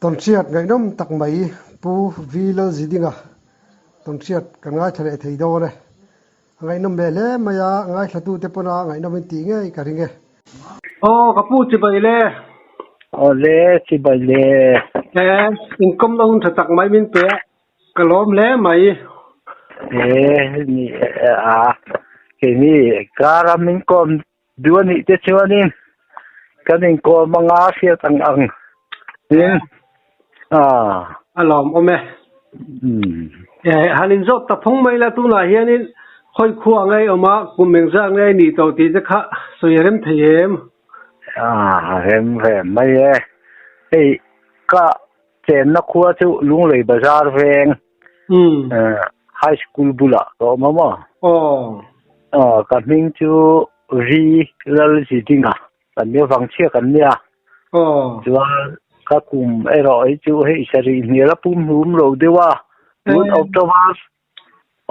Tawnhriat ngaihnawm tak mai Pu V Lalzidinga tawnhriat kan ngaithla leh thei dawn e. A ngaihnawm leh hle mai a, ngaithlatute pawna ngaihnawm in tih ngei ka ring e. Aw ka pu chibai le. Aw le chibai le. E, inkawmna hun tha tak mai min pe a, ka lawm hle mai. E, ni a, keini kara min kawm Duh a nih te chuanin kan inkawm anga hriat ang ang in a. A lawm awm e. Han inzawt ta phawng mai la tunah hianin khawi khua nge awm a, kum engzat nge nih tawh tih te kha sawi a rem thei em? A rem ve mai e. Hei ka chenna khua chu Lunglei Bazar veng High School bulah ka awm a maw? Aw. Ka hming chu Ri Lalzidinga kan nia, Vangchhia kan nia. Aw. Chuan ka kum erawh hi chu hei sarih hnial a pum hlum lo deuh a, tun October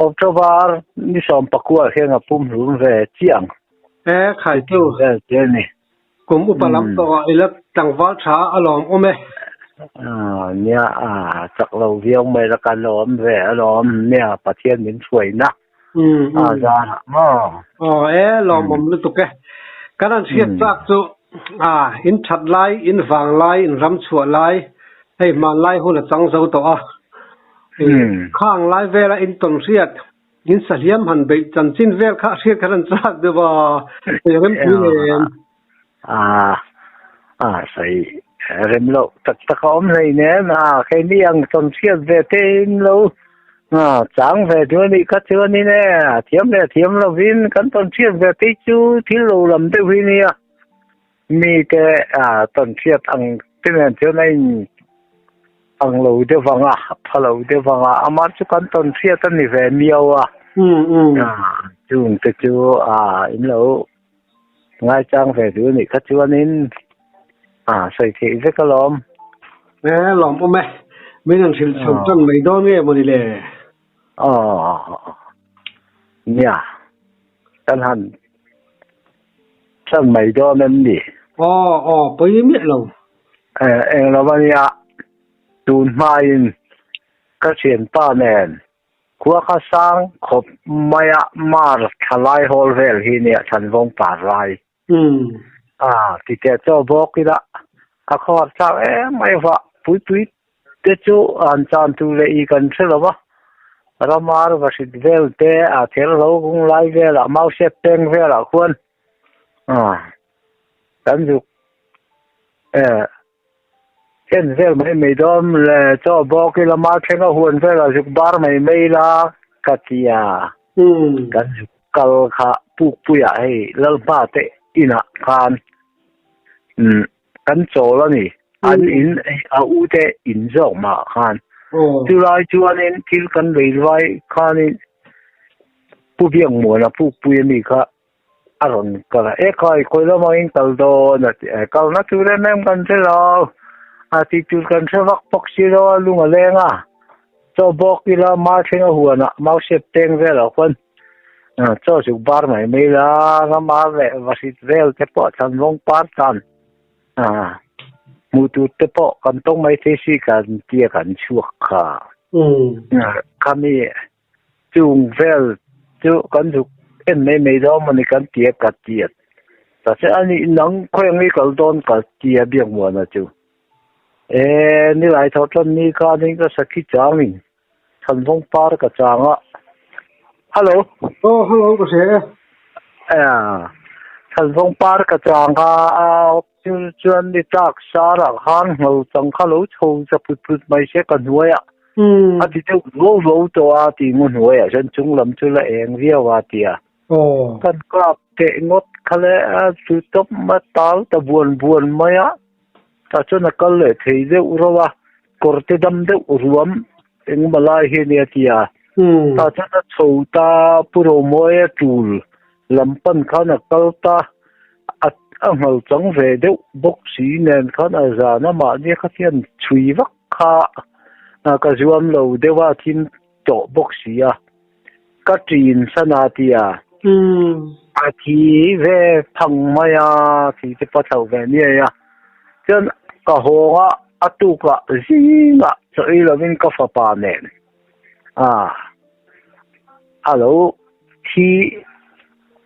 October ni 19 hian a pum hlum ve chiah ang. E khai chu. Vel te a ni. Kum upa lam tawh ah ila tlangval tha a lawm awm e. Nia a chak lo viau mai la ka lawm ve a lawm nia Pathian min hruaina a zar ah maw. Aw e lawmawm lutuk e. Kan han hriat chak chu a in that lai in vang lai in ram chhuah lai hei hmanlai hun a chang zo tawh a. Khang lai vela in tawn hriat In sahliam han beih chanchin vel kha hriat khan an chak deuh a, sawi rem pui nen. A, a, sawi rem loh tak tak a awm hlei nen, a, keini ang chawn hriat ve te in lo chang ve duh a nih kha chuanin e, a thiam leh a thiam lovin kan tawn hriat ve te chu thil lo lam deuh hi nia. Mite a tawn hriat ang te nen chuan a in ang lo deuh vang a, pha lo deuh vang a, amah chu kan tawn hriat a ni ve miau a, chung te chu a in lo ngaichang ve duh a nih kha chuanin a sawi theih vek alawm. E lawm awm e, min han hrilh chho tan mai dawn nge mawni le? Aw nia, kan han Chan mai dawn em ni? Aw, aw, pawi miah lo. Eh, eng lo a nia, tun hmain ka thianpa nen khua kha sang khawp maia mar thla lai hawl vel hi nia Thlanvawng par lai. Ah, titeh chaw bawk ila a khawhar thlak em mai vah pui pui te chu an chan tur leh i kan hre lo va, ramar va hrit vel te a ther lo kung lai velah mau sep peng velah khuan kan zuk eh en vel mai mai dawn le chaw bawk ila mar thlenga huan velah zuk bar mai mai ila ka ti a, kan zuk kal kha pukpuiah hei Lalhma te inah khan umm. Kan chawl a ni. An in a u te in zawk mah khan. Chulai chuanin thil kan lei luai khanin Pu Biakmuana pukpui ami kha a rawn kal a, E khai, khawi lamah in kal dawn a ti a, kalna tur em em kan hre lo, a tih tur kan hre vak bawk si lo a, lung a leng a, chaw bawk ila mar thleng a huanah mau sep peng velah khuan Chaw chuk bar mai mai la, ramar leh vahrit vel te pawh thlanvawng par tan hmuh tur te pawh kan tawng mai thei si kan tia kan chhuak kha. Khami chung vel chu kan zuk en mai mai dawn mawni kan tia ka tia ta che a nih nang khawi ang i kal dawn ka tia Biakmuana chu. E nilai thawh tan ni khanin ka sakhi changin Thlanvawng par ka chang a. Hello. Aw, hello ka hria e. A, Thlanvawng par ka chang a, a chu chuan ni tlak sarah khan ngho chang kha lo chho za put put mai se ka hnuai a. A ti deuh ruau ruau tawh a ti ngaw hnuai ah chuan chung lam chu la eng viau a ti a. Kan kap teh ngawt kha le a chu tawp a tal ta buan buan mai a. Tah chuan a kal leh thei deuh rauh a, kawr te dam deuh ruam engemaw lai hi a nia ti a. Tah chuan a chho ta Pu Romawia tul lam pan khan a kal ta, a a nghal chang ve deuh bawk si nen khan a zan a mahni kha hian chhui vak kha ka zuam lo deuh a thim tawh bawk si a, ka ṭin san a ti a. A thi ve phang mai a, thi te pawh a thlauh ve niai a. Chuan ka hawng a. A tukah zingah chaw ei lovin ka fapa nen a a lo thi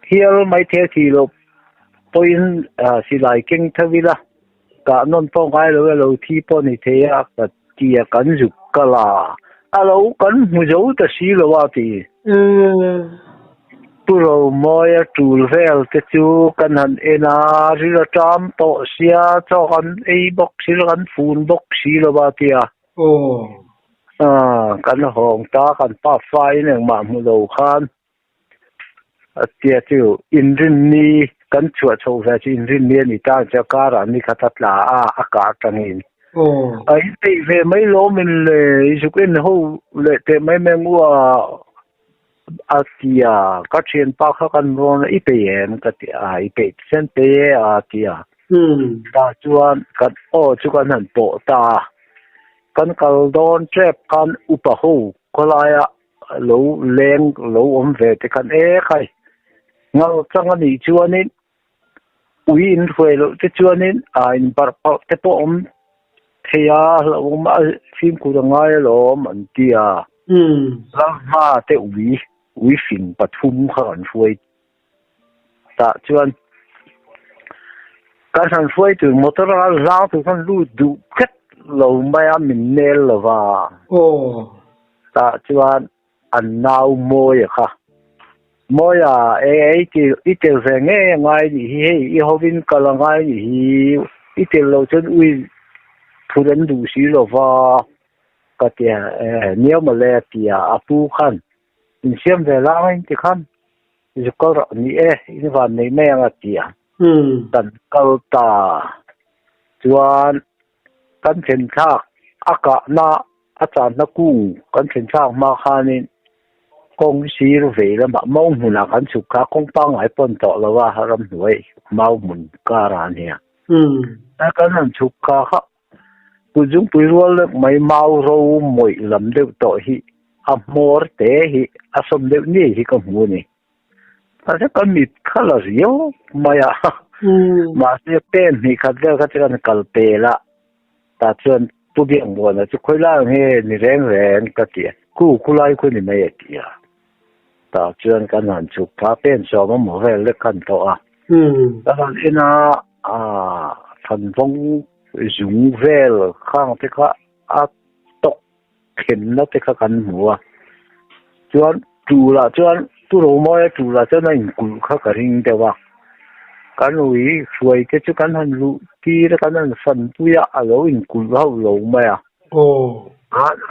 hial mai thei a thi loh pawhin silai keng tho ila kah nawn pawh ngai lo e lo thi pawh ni thei a ka ti a kan zuk kal a a lo kan hmu zo ta si lo a ti. Pu Romawia tul vel te chu kan han en a, ril a ṭam tawh sia, chaw kan ei bawk si lo, kan fun bawk si lo a tia. Kan hawng ta, kan pa faiin engmah hmu lo khan a tia chu inrinni kan chhuah chhoh ve chu inrinni a ni ta ang chu, karah ni khat a tla a, a kah atangin. A inpeih ve mai lawmin le, i zuk en ho leh teh mai mai ang u a. A ti a, ka thianpa kha kan rawn a, i peih em? Ka ti a, i peih chuan peih e a ti a. Tah chuan kan aw chu kan han pawh ta a, kan kal dawn tep khan upa ho khawlaia lo leng lo awm ve te khan e khai ngal chang a nih chuanin ui in hruai loh te chuanin a inbarh palh te pawh awm thei a, hlauhawm a fimkhur a ngai alawm an ti a. Lalhma te ui ui fing pathum kha kan hruai tah chuan kan han hruai tur motor a zang tur khan lut duh khet lo mai a min nel lo va. Tah chuan An nau Mawia kha. Mawia, e ei til, i tel ve ngei a ngai nih hi, hei i hovin kal a ngai nih hi, i tel lo chuan ui phur an duh si lo va, ka ti a, e niau mawle a ti a, a pu khan insiam ve la ang in ti khan zu kal rawh ni e, in van nei mai ang a ti a, kan kal ta chuan kan thlen thlak a kahna A channa kung kan thlen thlak hma khanin kawng sir vei lamah mau hmunah kan chhuk kha kawng pangngai pawn tawh lo a ramhnuai mau hmun karah a nia. Kan han chhuk kha kha Kut zungpui rual deuh mai mau ro mawih lam deuh tawh hi a hmawr te hi a sawm deuh ngei hi ka hmu a ni. Mahse kan mit kha la riau mai a, mahse pen hnih khat vel kha chu kan kal pel a. Tah chuan Pu Biakmuana chu khawi lai ang hi ni reng reng ka ti a, Ku khu lai khu ni mai a ti a. Tah chuan kan han chhuk thla pen sawm a maw vel lek khan tawh a. Kan han en a, aah Thanvawng zung vel khang te kha a tawk thlenna te kha kan hmu a. Chuan tulah chuan Pu Romawia tulah chuan a inkulh kha ka ring deuh a. Kan ui hruai te chu kan han luh tir a, kan han fan pui a, a lo inkulh hauh lo mai a.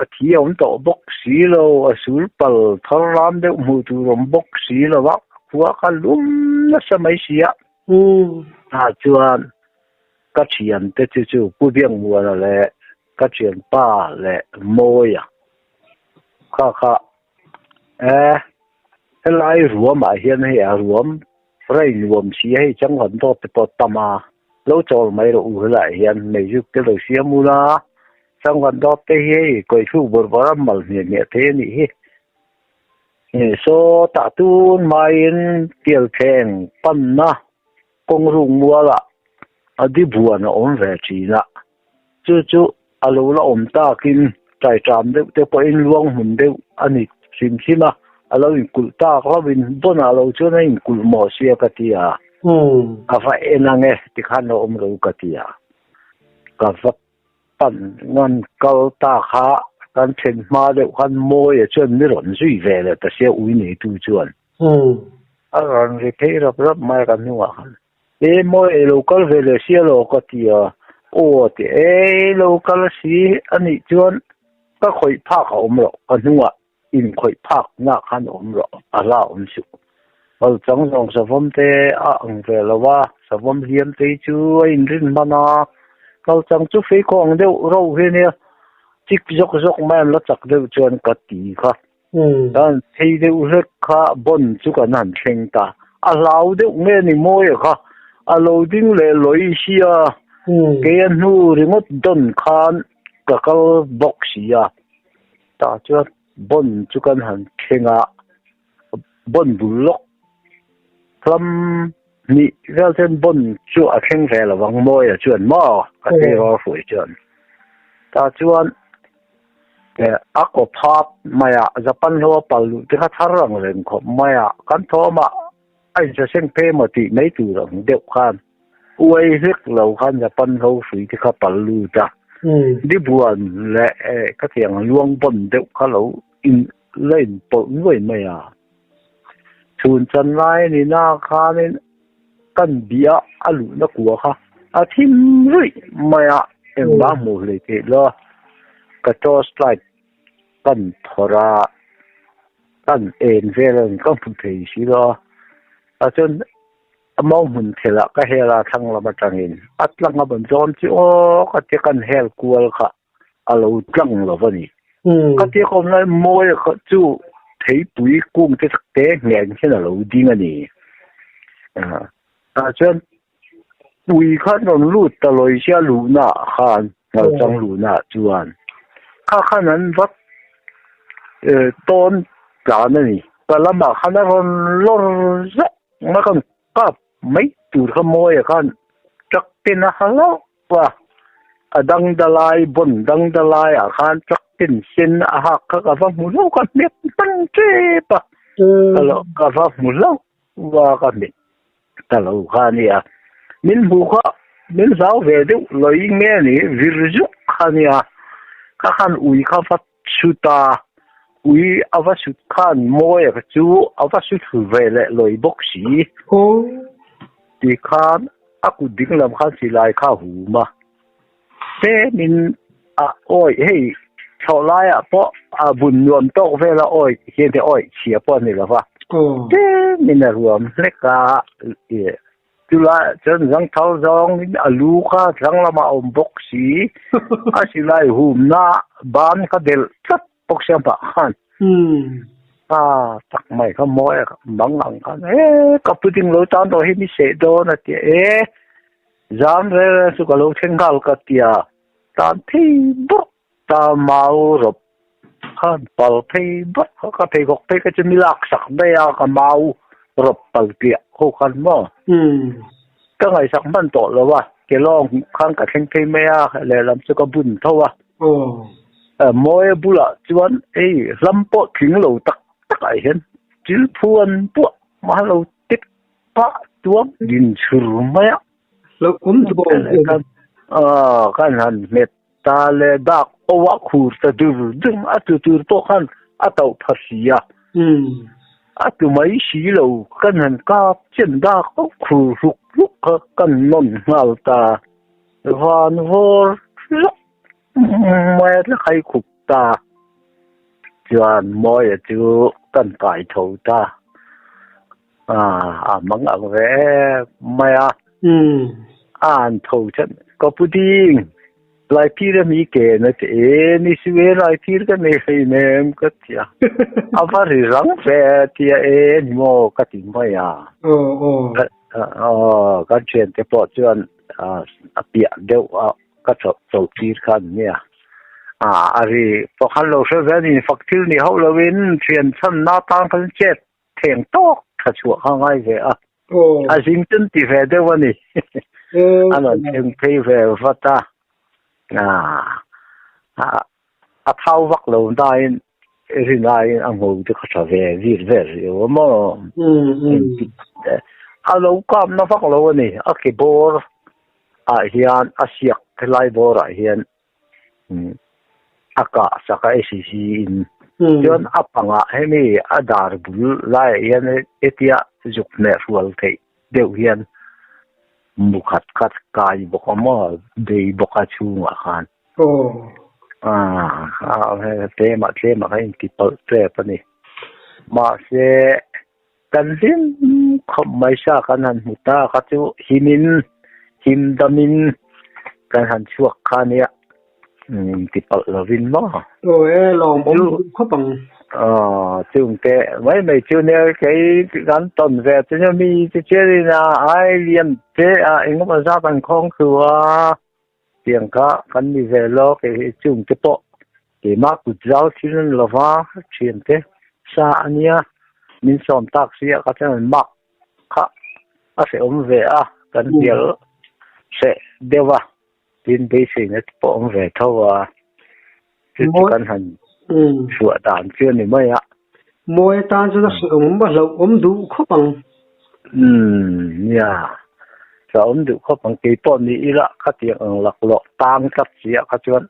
A thi a awm tawh bawk si lo, a sul pal thar ram deuh hmuh tur awm bawk si lo a, khua kha lum nasa mai si a. Tah chuan ka thiante chu chu Pu Biakmuana leh Ka thianpa leh Mawia kha kha e helai ruamah hian hei a ruam rei nuam si a hei changhan dawt te pawh tam a lo chawl mai rawh u helaiah hian meizuk te lo siam ula changhan dawt te hi hei kawihhluk bawrh bawrh a mal hmiah hmiah thei a nih hi saw tah tun hmaiin pialthleng panna kawng ruk mualah a di buan a awm ve thin a. Chu chu a lo la awm takin taiṭam deuh te pawhin luang hmun deuh a ni hrim hrim a, a lo inkulh tak hlauhin bawnah lo chuan a inkulh mawh sia ka ti a, ka va en ang e tikhan lo awm lo ka ti a, ka va pan ngan kal ta kha kan then hma deuh khan Mawia chuan mi rawn zui ve leh ta sia ui neitu chuan a rawn ri phei rap rap mai a ka hnungah khan. E maw ei lo kal ve leh sia lo ka ti a, aw a ti e lo kal si a nih chuan ka khawih phak a awm loh, ka hnungah in khawih phak nak khan a awm loh a hla awm suh. Kal chang zawng savawm te a ang ve lo a, savawm hliam te hi chu a inrin hman a, kal chang chu feikhawh ang deuh rauh hi a nia, chik zawk zawk mai an la chak deuh chuan ka ti kha. Kan phei deuh hlek kha bon chu kan han thleng ta. A hlau deuh nge ni mawi kha a lo ding leh lawi sia kei a hnu ringawt dawn khan ka kal bawk si a. Tah chuan bon chu kan han thleng a, bon bul lawk hlam hnih vel chuan bon chu a thleng ve lo ang mawi a chuan maw ka tleirawl hruai chuan. Ta chuan a kaw phap mai a Japan ho a pal luh te kha thar ang reng khawp mai a kan thawm ah a insaseng phei emaw tih mai tur ang deuh khan uai hlek lo khan Japan ho hrui te kha pal lut a Dibuan leh khatiang luang bawn deuh kha lo in la inpawlh nuai mai a chhun chan lai a ni na khanin kan bia a luhna kua kha a thim ruih mai a engmah hmuh hlei theih lo ka torch light kan thawrh a kan en vel a ni ka hmu thei si lo a chuan a mau hmun thelah ka hel a thlang lam atangin a tlang a ban zawn chu aw ka tia kan hel kual kha. a lo tlang lo a ni. Ka tia ka awm lai mawi kha chu theipui kung te tak te ngheng hian a lo ding a ni. Tah chuan ui khan rawn lut ta lawi sia luhna ah khan Nghalchang luhna ah chuan kha khan an va tawn tlan a ni. Ka lamah khan a rawn lawr zawk mai khan kap mai tur kha mawi khan truck ten a ha hlauh a, a dangdalai bawn dangdalaiah khan truck ten sen a hak kha ka va hmu hlauh ka hmet hman tep a, ka lo ka va hmu hlauh va ka hmet ta lo kha a nia, min hmuh kha min zau ve deuh lawi nge ni vir zuk kha a nia, ka khan ui kha va sut a, ui a va sut khan mawi a chu a va su thlu ve leh lawi bawk si tikhan a kut ding lam khan silai kha a hum a tlemin a awi hei thlawh laiah pawh a bun nuam tawk vel a awi hian te awi chhia pawh a ni lo va tlemin a ruam hlek a chulai chuan zangthal zawngin a lu kha thlang lamah a awm bawk si a silai humna ban kha delh tlat bawk sia pah khan a tak mai kha mawi a bang ang khan e ka pudding lo tan tawh hi mi seh dawn a tia e zan rel rel chu ka lo thleng nghal ka tia tan phei bawrh ta mau rawp khan pal phei bawrh kha ka pheikhawk phei kha chu mi lak sak daih a ka mau rawp pal piah ho khan maw ka ngaihsak hman tawh lo a kelawng khan ka thleng phei mai a lehlam chu ka bun tho a. Mawi bulah chuan hei hlam pawh tling lo tak tak ah hian thil phuan pawh a lo tip pah tuam din chhur mai a. Kan han hmet ta leh dak aw a khur ta dur dur a tu tur pawh khan a tauh pha si a. A tu mai si lo kan han kap chen dak aw khur hluk hluk kha kan nawn nghal ta. Van vawr hlawk mai a khai khup ta chuan Mawia chu kan kai tho ta a mang ang ve em mai a a han tho chuan ka pu ding lai phir a mi ke na ti e ni si ve lai phir ka nei hlei nem ka ti a a va ri rang ve tia e ni maw ka ti mai a kan thiante pawh chuan a piah deuh a ka chawlh chawlh tir kha an nia a ri pawh khan lo hre ve a ni fak thil ni hauh lovin thian chhanna atan khan chet theng tawk tha chhuah kha a ngai ve a a zing chu an ti ve deuh a ni a rawn thleng phei ve vat a a thau vak lo nain rinaiin a ngo te kha tha ve vir vel riau a maw a lo kamna vak lo a ni a ke bawr ah hian a siak helai bawr ah hian a kah sak a ACC in chuan a pangah hemi a dar bul laiah hian hetia zuk hmeh hrual theih deuh hian mu khat khat kai bawk a maw bei bawk a chhungah khan. Tlemah tlemah kha inti palh tep a ni. Mahse, kan hlim khawp mai sa kan han hmu ta kha chu himin, him damin kan han chhuak kha a nia. Inti palh lovin maw? Aw e, lawmawm khawp ang. Aw, chungte mai mai chu nia kei kan tawn ve chu nia mi chu chianin a ai lian te a engemaw zat an khawng thu a. Tiang kha kan ni ve lo kei hi chung te pawh keimah kut zau thil an lo va thian te sa a nia min sawm tak si a ka chuan mak kha a hrehawm ve a kan hnial hreh deuh a tin beiseina te pawh awm ve tho a. Chu chu kan han chhuah dan chu a ni mai a. Mawi atan chuan a hrehawm a hlauhawm duh khawp ang. Umm nia, hlauhawm duh khawp ang. Kei pawh ni ila khatiang ang laklawh tang tlat si ah kha chuan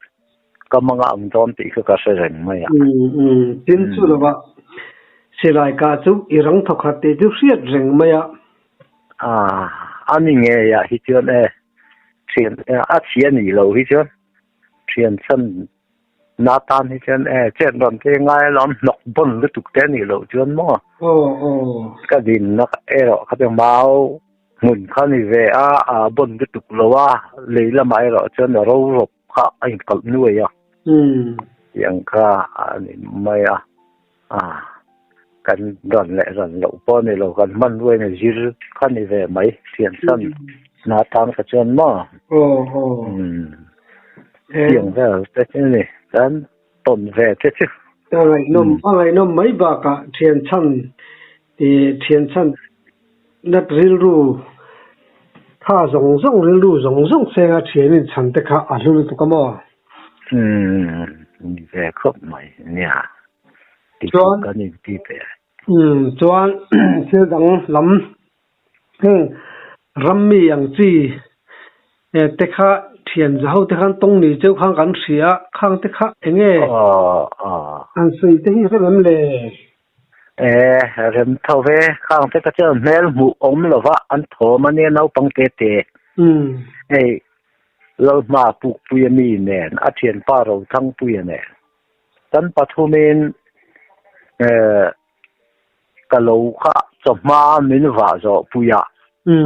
ka hmanga ang dawn tih kha ka hre reng mai a. Umm umm, tin chu lovah silai kah chu i rang thawkhat tih chu hriat reng mai a. Ah, a ni ngei ah hi chuan e, thian a chhia ni lo hi chuan. Thian chhan na tan hi chuan e chet rawn te ngai alawm hnawk bawn lutuk te anih loh chuan maw ka dinna erawh kha chu mau hmun kha ni ve a a bawn lutuk lo a lei lamah erawh chuan a ro rawp kha a inkalh nuai a tiang kha a ni mai a kan rawn leh rawn loh pawh a ni lo kan hmanrua in a zir kha ni ve mai thian chhan na tan kha chuan maw tiang vel te chu ni kan tawn ve te chu. A ngaihnawm a ngaihnawm mai bakah thian chhan ih thian chhan nat rilru tha zawng zawng rilru zawng zawng senga thian in chhan te kha a hlu lutuk a maw? Umm ni ve khawp mai nia ti chu kan inti ve. Umm chuan thil dang lam heng rammi ang chi te kha thian za ho te khan tawng ni cheu khan kan hria khang te kha eng nge an sawi te hi hrem em le? E rem tho ve khang te kha chuan hmel hmuh awm lova an thawm ania naupang te te. Hei Lalhma Pukpuia mi nen a thianpa Rothangpuia nen kan pathumin ka lo kha chawhma min vah zawh pui a,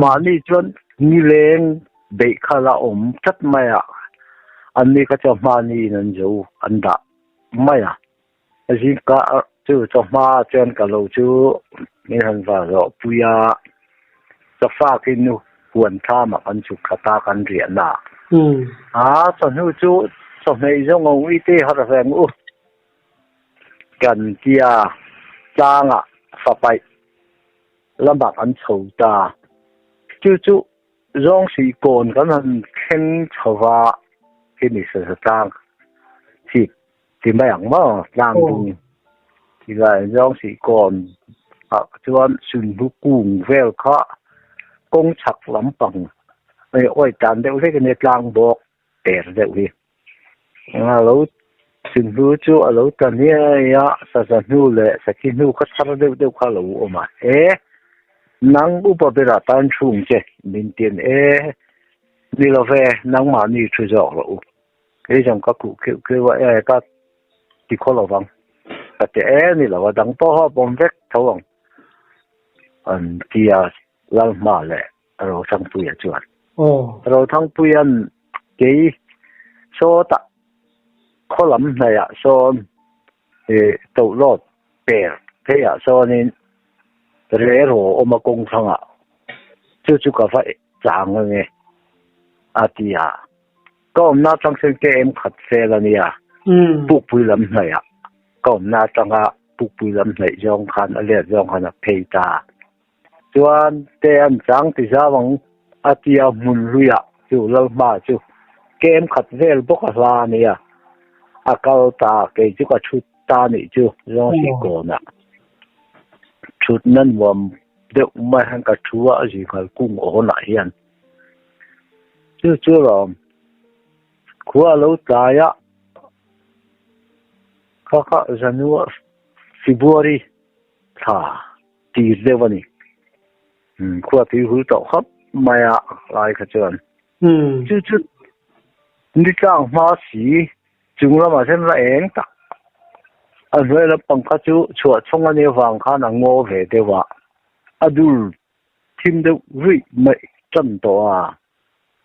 mahni chuan nileng beih kha la awm tlat mai a, anni kha chawhma niin an zo an dah mai a, zingka chu chawhma chuan ka lo chu min han vah zawh pui a, chawfak in nu huan thlamah kan chhuk thla ta kan riahna a, chawhnu chu chawhmeh zawng ang ui te harh reng u. Kan tia tlangah fapaih lamah kan chho ta. Chu chu Zawngsih kawn kan han thleng chho va, khi ni sa tlang chhip ti mai ang maw tlang dung ti lai Zawngsih kawn ah chuan Sunhlu kung vel kha kawng chhak lampang awi tan deuh hlek a nia tlang bawk per deuh hi. A lo Sunhlu chu a lo tla hniai a, saza hnu leh sakhi hnu kha thar deuh deuh kha a lo awm a. E, nang upa berah tan chhung che min tin e, ni lo ve, nangmahni thu zawk rawh u. Kei zawng ka khuh kheuh kheuh a, e ka ti khaw lo vang. Ka ti e ni lo a, dang pawh a awm vek tho ang an ti a, Lalhma leh Rothangpuia chuan. Rothangpuia'n kei sawtah khaw lam hnaihah sawn ih tohlawt per pheiah sawnin reraw awm a kawng thlangah chu chu ka va chang ange a ti a. Ka awmna atang chuan KM khat fel a nia, Pukpui lam hnaihah ka awmna atanga Pukpui lam hnaih zawng khan a let zawng khan a phei ta. Chuan te an chang ti zau ang a tia hmun hluiah chu Lalhma chu kem khat vel bawk a hla a nia, a kal ta kei chu ka thut ta nih chu Zawngsih kawnah thutna nuam deuh mai hian ka thu a, a zinghal kung awnah hian chu chu lawm khua a lo tlai a kha kha January February thla. Tir deuh a ni. Khua tui hul tawh khawp mai a lai kha chuan. Chu chu ni tlang hma si chung lamah hian la eng tak. A hnuai lampang kha chu chhuah chhawng a nih avang khan a ngaw ve deuh a. A dul thim deuh ruih mai tan tawh a.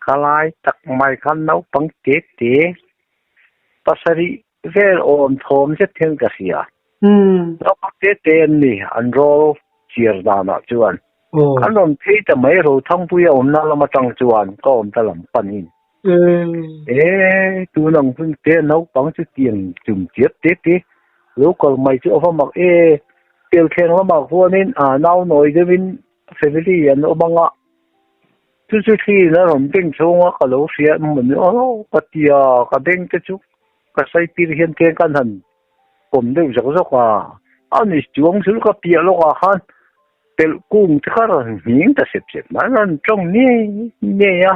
Kha lai tak mai khan naupang te te pasarih Vel awm thawm zet hian ka hria. Naupang te te an ni, an rawl chiar danah chuan. An rawn phei ta mai Rothangpuia awmna lam atang chuan ka awm ta lam panin. E, tun ang hun te naupang chu tiang chum chiap te te lo kal mai chu a va mak e. Pelthleng lamah khuanin a nau nawi deuhin family an awm ang a. Chu chu thliin a rawn beng chhunga ka lo hria emaw ni aw ka tia ka beng te chu. Ka sai tir hian tlem kan han kawm deuh zawk zawk a, a ni chuang chu ka piah lawkah khan pelh kung te kha rawn nghing ta sep sep mai, rawn tawng niai niai a.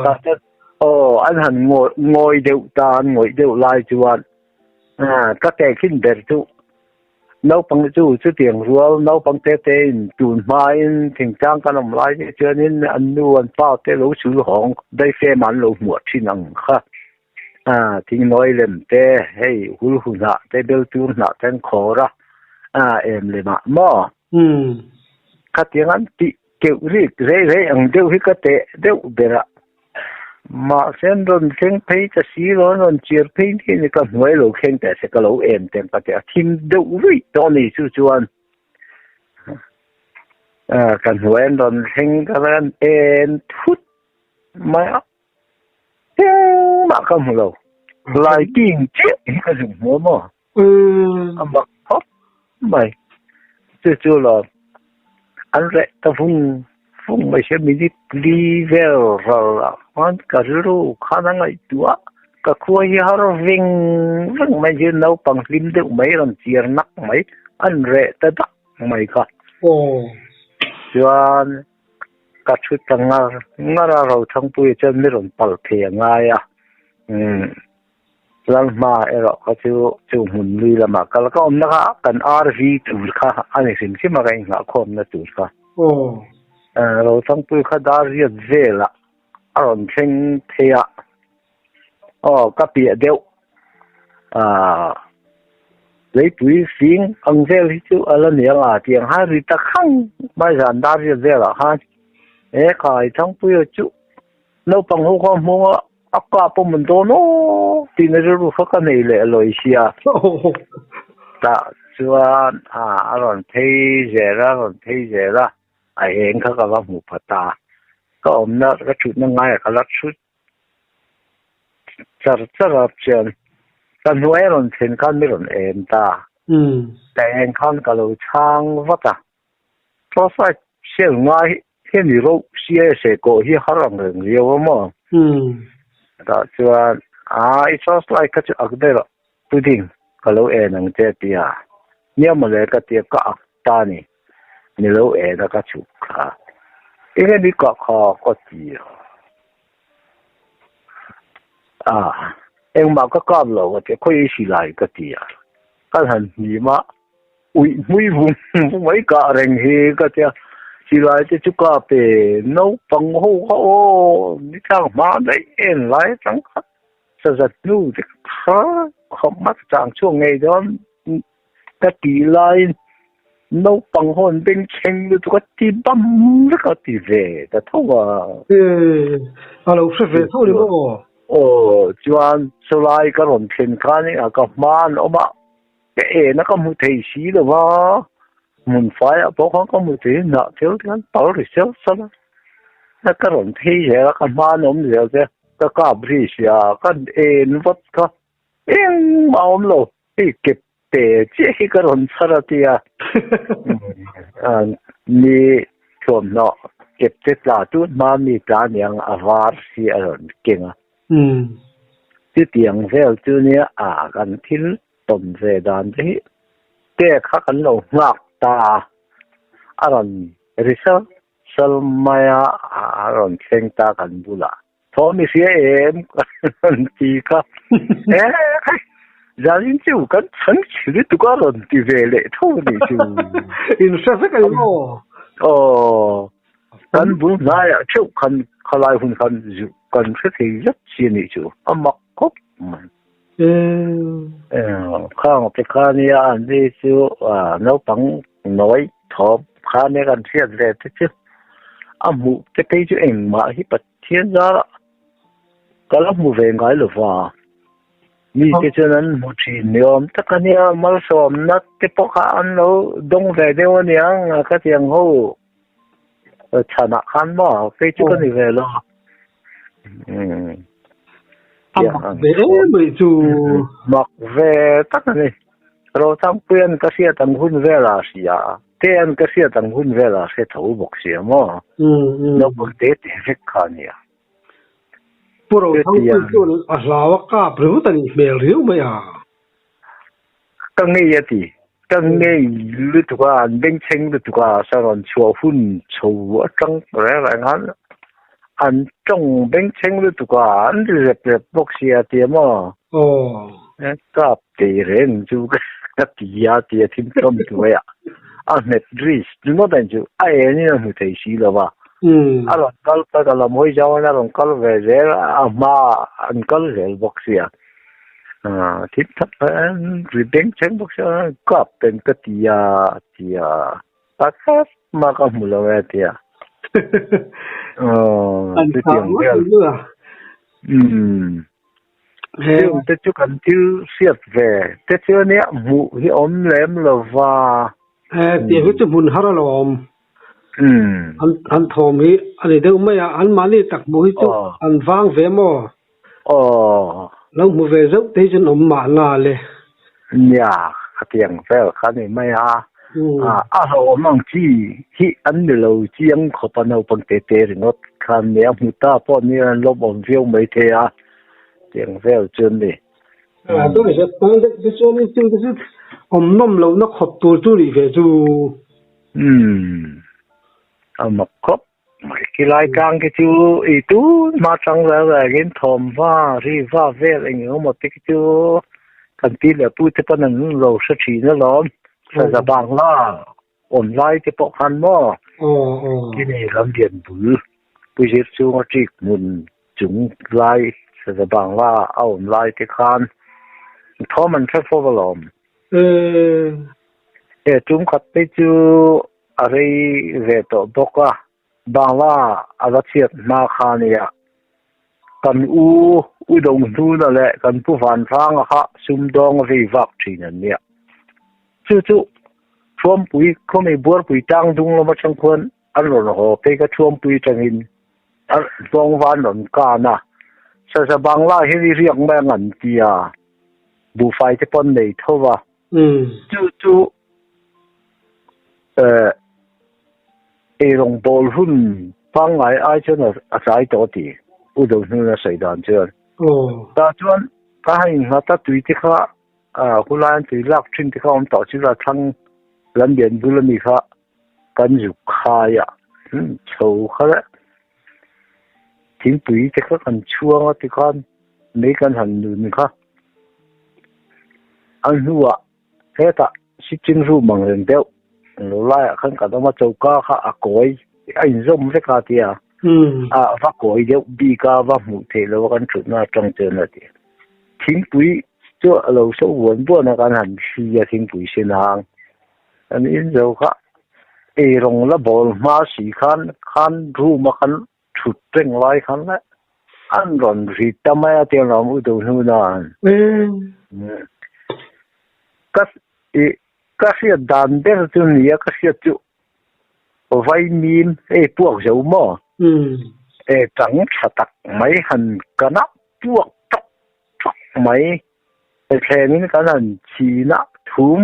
Tah chuan aw an han ngawi deuh ta, an ngawih deuh lai chuan ka tehkhin ber chu Naupang chu chutiang rual naupang te te in tun hmain thingtlang kan awm lai te chuanin an nu an pa te lo sul hawng daifem an lo hmuah thin ang kha. Ah thingnawi lem te hei hul hu hnah te bel tur hnah te an khawr a ah em lem ah maw? Khatiang an tih keuh rik rei rei ang deuh hi ka teh deuh ber a. Mahse an rawn thleng phei ta si lo, an rawn chiar phei ni ni ka hnuai lo thleng teh se ka lo em teng ka ti a, thim deuh ruih tawh a ni chu chuan ka hnuai an rawn thleng ka rawn en thut mai a, engmah ka hmu lo, lighting chiah hi ka zuk hmu a maw? A mak khawp mai. Chu chu lo an reh ta vung vung mai sia minute li vel ral ah khan ka rilru khan a ngaihtuah ka khua hi har veng veng mai hi naupang hlim deuh mai rawn chiar nak mai an reh ta dak mai kha. Chuan ka thu ta ngar ngar a Rothangpuia chuan mi rawn pal thei a ngai a umm. Lalhma erawh kha chu chu hmun lui lamah kal ka awmna kha kan RV tur kha a ni hrim hrim a ka inghahkhawmna tur kha. Rothangpui kha dar riat velah a rawn thleng phei a, aw ka piah deuh ah leipui fing ang vel hi chu a la ni ang a tih ang khan ri ta khang mai zan dar riat velah khan he khai Thangpuia chu naupang ho kha hmawng a. A kap awm an dawn aw tihna rilru kha ka nei leh lawi sia. Tah chuan a rawn phei zel a, a rawn phei zel a, a eng kha ka va hmu pha ta. Ka awmna ka thutna ngaiah ka la thut char char a chuan ka hnuai a rawn thlen khan mi rawn en ta. Ka eng khan ka lo chhang vat a. Torchlight sel ngai hemi rauh sia se kawh hi har ang reng riau a maw? Tah chuan a i torchlight kha chu ak daih rawh pudding ka lo en ang che a ti a, nia mawle ka ti a ka ak ta a ni, ni lo en a ka chhuk kha eng emi ka kha ka ti a, a engmah ka kap lo ka ti a khawi i silai ka ti a, ka han hnim a. Uih hmui vung vung mai kah reng hi ka tia, silai te chu ka pe naupang ho kha aw ni tlang hma daih en lai atang kha sazat hnu te kha khawp mat chang chhuak ngei dawn ka tih laiin naupang ho an bengchheng lutuk a ti bam vek a ti ve ta tho a. E, a lo hre ve tho ni maw? Aw, chuan chulai ka rawn thlen khan ka hma an awm a. Ka en a ka hmu thei si lo va, hmun faiah pawh khan ka hmu thei hnah thil te khan pal ri sel sel a, a ka rawn phei zel a ka hma an awm zel te ka kap ri sia ka en vat kha engmah a awm lo hei kep te chiah hi ka rawn chhar a tia mi thuamhnaw kep te tla tun hma mi tla aniang a var hi a rawn keng a chutiang vel chu nia a kan thil Tawm ve dan te hi te kha kan lo nghak ta a, a rawn ri sal sal mai a, a rawn thleng ta kan bulah. Thawm i hria em? Kan ti kha. E khai, zanin chu kan chhan chhi lutuk a rawn ti ve leh tho a nih chu. In hre vek a ni maw? Aw, kan bul hnaiah theuh khan khalai hun khan kan hre thei zet si a nih chu, a mak khawp mai. Khang te kha nia an ni chu naupang nawi thawm kha nia kan hriat ve te chu a hmuh te phei chu engmah hi Pathian zara ka la hmu ve ngai lo va mi te chuan an hmu thin ni awm tak a nia malsawmna te pawh kha an lo dawng ve deuh a nia ka ti ang ho chhanah khan maw phei chu ka ni ve lo. A mak ve em mai chu. Mak ve tak a ni. Rothangpuian ka hriat ang hun velah hria a, Tean ka hriat ang hun velah hre tho bawk sia maw? Naupang te te vek kha a nia. Pu Rothangpuii chuan a hlau a kap ringawt a nih hmel riau mai a. Ka ngei a ti. Ka ngei lutuk a, an bengchheng lutuk a, sa rawn chhuah hun chho atang reng reng khan an tawng bengchheng lutuk a, an ri rep rep bawk sia tia maw? Aw. Kap tei reng chu ka ti a tia thim thawm hnuaiah a nghet ri ringawt ang chu a enin a hmu thei si lo va. A rawn kal ka lam hawi zau a rawn kal ve zel a, a hmaah an kal zel bawk sia. Thim thap ri beng chheng bawk sia kap ten ka ti a tia pakhat mah ka hmu lo e tia. Aw chutiang vel. Umm. Chung te chu kan thil hriat ve te chu ania hmuh hi awm lem lo va. Tiang hi chu hmun har alawm. An thawm hi a ni deuh mai a, anmahni tak hmuh hi chu an vang ve maw? Aw. Lo hmu ve zauh te hi chuan awm mahna le. Nia, khatiang vel kha ni mai a. A hlauhawm ang chi hi an ni lo chiang khawp a naupang te te ringawt khan nia hmu ta pawh ni an lawmawm viau mai thei a, tiang vel chu an ni. A chuan zep tan deuh te chuan in thil te chu awm nawm lohna khawp tur chu nih ve chu. Umm, a mak khawp. Khilai tlang khi chu i tun hma tang reng rengin thawmhma ri va vel eng eng emaw te khi chu kan pi leh pu te pawn an lo hre thin alawm. Saza Bangla awm lai te pawh khan maw kini lam lian bul Pu Zir chunga ṭik hmun chung lai Saza Bangla a awm lai te khan thawm an hre fo alawm. E tum khat phei chu A rei ve tawh bawk a, Bangla a va chhiat hma kha a nia. Kan u U Donghnuna leh kan Pu Vanhranga kha sumdawng a vei vak thin an nia. Chu chu Thuampui khawmei buarpui tang dung lam atang khuan an rawn haw phei kha Thuampui atangin a hlawng van rawn kan a, Saza Bangla hi riak mai ang an ti a, buhfai te pawh an nei tho va. Chu chu eirawngbawl hun pangngai ai chuan a tlai tawh ti U Dohnuna sawi dan chuan. Tah chuan ka han innghat a tui te kha khulai an tui lak thin te kha awm tawh chu la thlang lam lian bul ami kha kan zuk khai a chho kha le thingpui te kha kan chhuang a tikhan mei kan han nun kha. A hnuah hetah sitting room ang reng deuh lo laiah khan kan awm a, choka kha a kawi a inzawm vek a tia a va kawi deuh bik a va hmuh theih loh a kan thutna atang chuan a ti. Thingpui chu a lo so buan buan a kan han thli a thingpui sen hang kan in zo kha eirawng la bawl hma si khan khan room a kan thut reng lai khan le an rawn ri ta mai a tiang ram u do hnu nan ka i ka hriat dan ber chu nia ka hriat chu vai mim hei puak zo maw e tang tha tak mai han kana puak tawk tawk mai e thlengin kan han chhina thum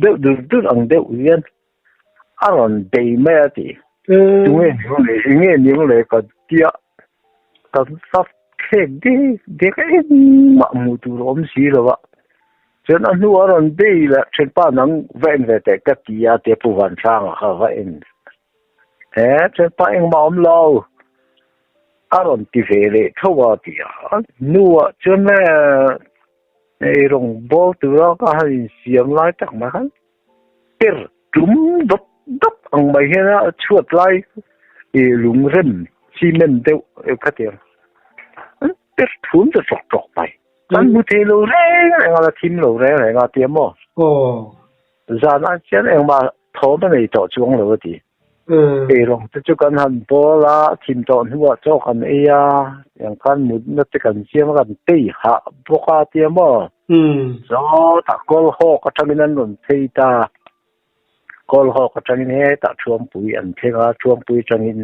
deuh dur dur ang deuh hian a rawn bei mai a ti. Tunge niang le, enge niang le ka tia ka va thlek dek dek a engmah hmuh tur a awm si lo a. Chuan a hnu a rawn bei leh thianpa nang va en ve teh ka ti a tia Pu Vanhranga kha va en. He thianpa engmah a awm lo a rawn ti ve leh tho a ti a. A hnuah chuan eirawng bawl tura ka han insiam lai tak mai khan Per tum dawp dawp ang mai hian a chhuat lai ih lungrem cement deuh khatiang an per thum ta chawk chawk mai kan hmu thei lo reng reng a la thim lo reng reng a tia maw zan ah chian engmah thawm a nei tawh chuang lo a ti. Eirawng te chu kan han bawl a thim tawh hnuah chaw kan ei a tiang khan mutna te kan siam a kan tei hah bawk a tia maw. Sawtah kawl hawk atangin an rawn phei ta. Kawl hawk atangin hetah Thuampui an thleng a, Thuampui atangin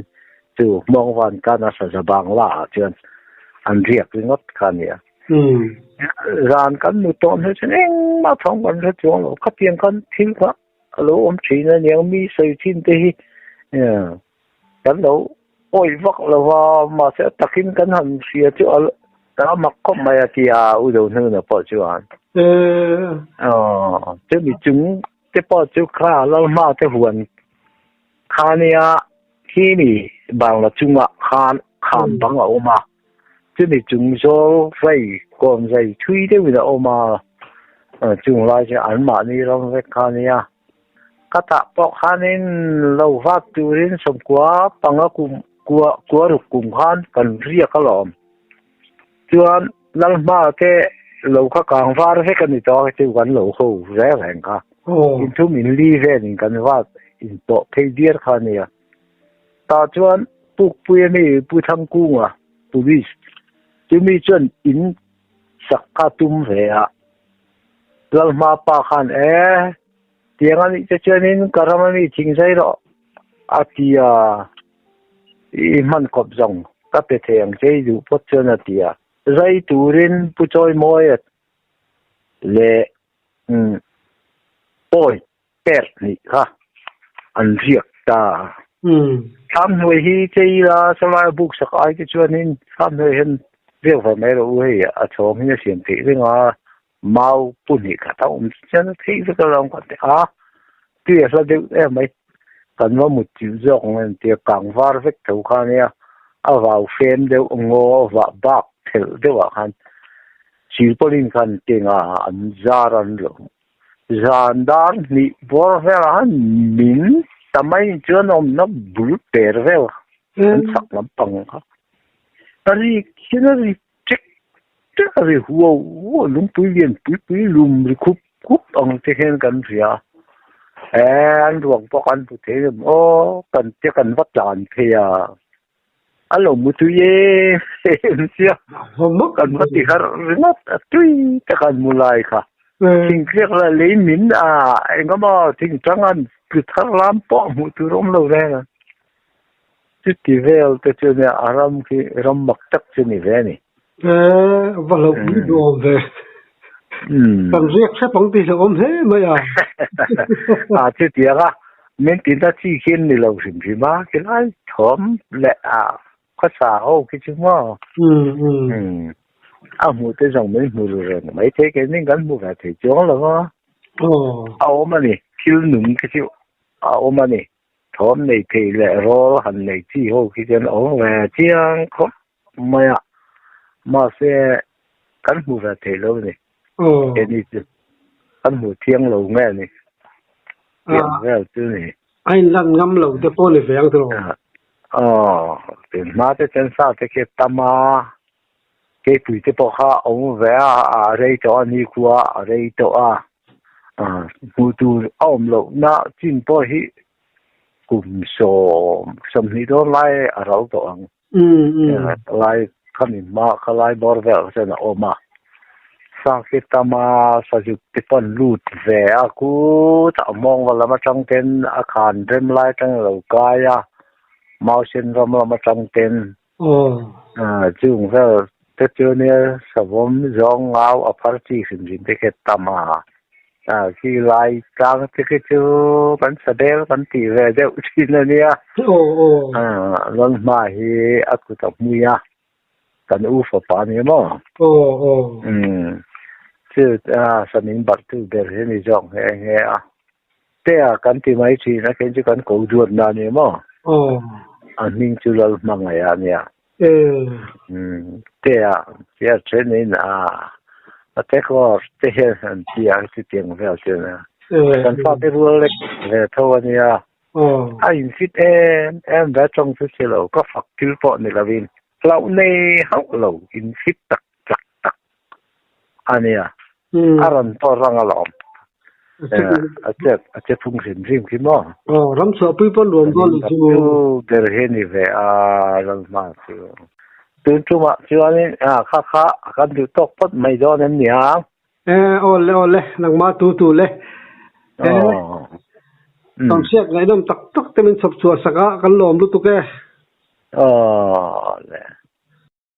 chu Hmawngvan kana Saza Bangla ah chuan an riak ringawt kha a ni a. Zan kan mu tawh hnu chuan engmah thawm kan hre chuang lo, khatiang khan thil kha a lo awm thin a niang mi sawi thin te hi kan lo. Awih vak lo va, mahse a takin kan han hria chu a a mak khawp mai a tia u do hnuna pawh chuan. Aw, chumi chung te pawh chu kha Lalhma te huan kha nia khi mi bangla chungah khan kham bang a awm a, chumi chung zawl zai kawm zai thui deuhin a awm a, chung lai chu anmahni ram vek kha nia. Ka tah pawh khanin lo vat turin sawmkua panga kum kua kua ruk kum khan kan riak alawm. Chuan Lalhma te lo kha kang var vek a ni tawh a chu kan lo ho reng reng kha. Inthum inli velin kan vat inpawh phei diar kha a nia. Tah chuan Pukpui ami Pu Thangkunga Police chumi chuan in sak kha tum ve a. Lalhma pa khan e, tiang a nih te chuanin ka ram ami thing zai rawh a ti a, i hman khawp zawng ka pe thei ang che i duh phawt chuan a ti a. Zai turin Pu Chawimawi leh Pawi pek hnih kha an riak ta. Thlam hnuai hi chei ila sawlai a buk sak ai te chuanin thlam hnuai hian riak ve mai rawh u hei a chhawng hi a siam theih reng a mau pu hnih khat a awm chian a theih vek alawm ka ti a tui a hla deuh em mai kan va mut chilh zawk ang em tia kang var vek tho kha nia a vau fem deuh ngaw vah bak thelh deuh ah khan silpaulin khan keng a an zar an lo Zan dar hnih bawr velah khan min ta mai chuan awmna bul per vel an chhak lampang kha a ri khian a ri ṭek ṭek a ri huau huau lungpui lian pui pui lum ri khup khup ang te hian kan hria e an ruang pawh kan hmu thei em aw kan te kan va tlan phei a. A lo mu tui em em sia. Kan va ti harh ringawt a tui tak an mu lai kha. Thingtliak lah lei min a engemaw thingtang an tlu thar lam pawh hmuh tur awm lo reng a. Chuti vel te chu nia a ram khi ram mak tak chu ni ve a ni. Va hlauh pui duh awm ve. Kan riak hrep ang tih hlauh awm hle mai a. A chutiang a, min tina chi khi an ni lo hrim hrim a, khilai thawm leh a khawsa ho khi chu maw. A hmuh te zawng min hmu ru reng mai thei keini kan hmu ve thei chuang lo a. A awm a ni, thil nung khi chu a awm a ni. Thawm nei thei leh rawl han nei chi ho khi chuan awm ve chiang khawp mai a, mahse kan hmu ve thei lo a ni. Keini chu kan hmu thiang lo nge ni tiang vel chu ni. A inlan ngam lo te pawh ni ve ang tiraw? Aw, tun hma te chuan sa te khi a tam a, keipui te pawh kha a awm ve a, a rei tawh a ni khua a rei tawh a, hmuh tur a awm lohna chin pawh hi kum sawm sawmhnih dawn lai a ral tawh ang. Lai khami hma kha lai bawr vel chuan a awm a, sakhi tam a sazuk te pawh an lut ve a khutah mawng va lam atang ten a khan rem lai atang a lo kai a mausen ram lam atang ten chung vel te chu nia savawm zawng ngau a phar chi hrim hrim te khi a tam a. A khi lai tlang te khi chu kan sa bel kan tih ve deuh thin a nia. A Lalhma hi a kut a hmui a, kan u fapa a ni maw? Umm chu a samin barh tu ber hi a ni zawk nghe nghe a. Te a kan ti mai thin a khen chu kan ko duatna a ni maw? A hming chu Lalhma ngaih a nia. Umm te a tia thenin a a te kawr te hian an ti a chutiang vel chuan a kan fate rual lek ve tho a nia a in fit em em ve tawng chu si lo ka fak thil pawh ni lovin hlauh nei hauh lo in fit tak tak tak a nia a rawn pawh rang alawm a che a che phung hrim hrim khi maw aw ram chhuah pui pawh nuam dawn ni chu ber hi ni ve a lalhma chu tun tumah chuanin a kha kha kan duh tawk phawt mai dawn em ni ang e aw le aw le nangmah tu tu le e tam hriat ngaihnawm tak tak te min chhawp chhuah sak a kan lawm lutuk e aw le.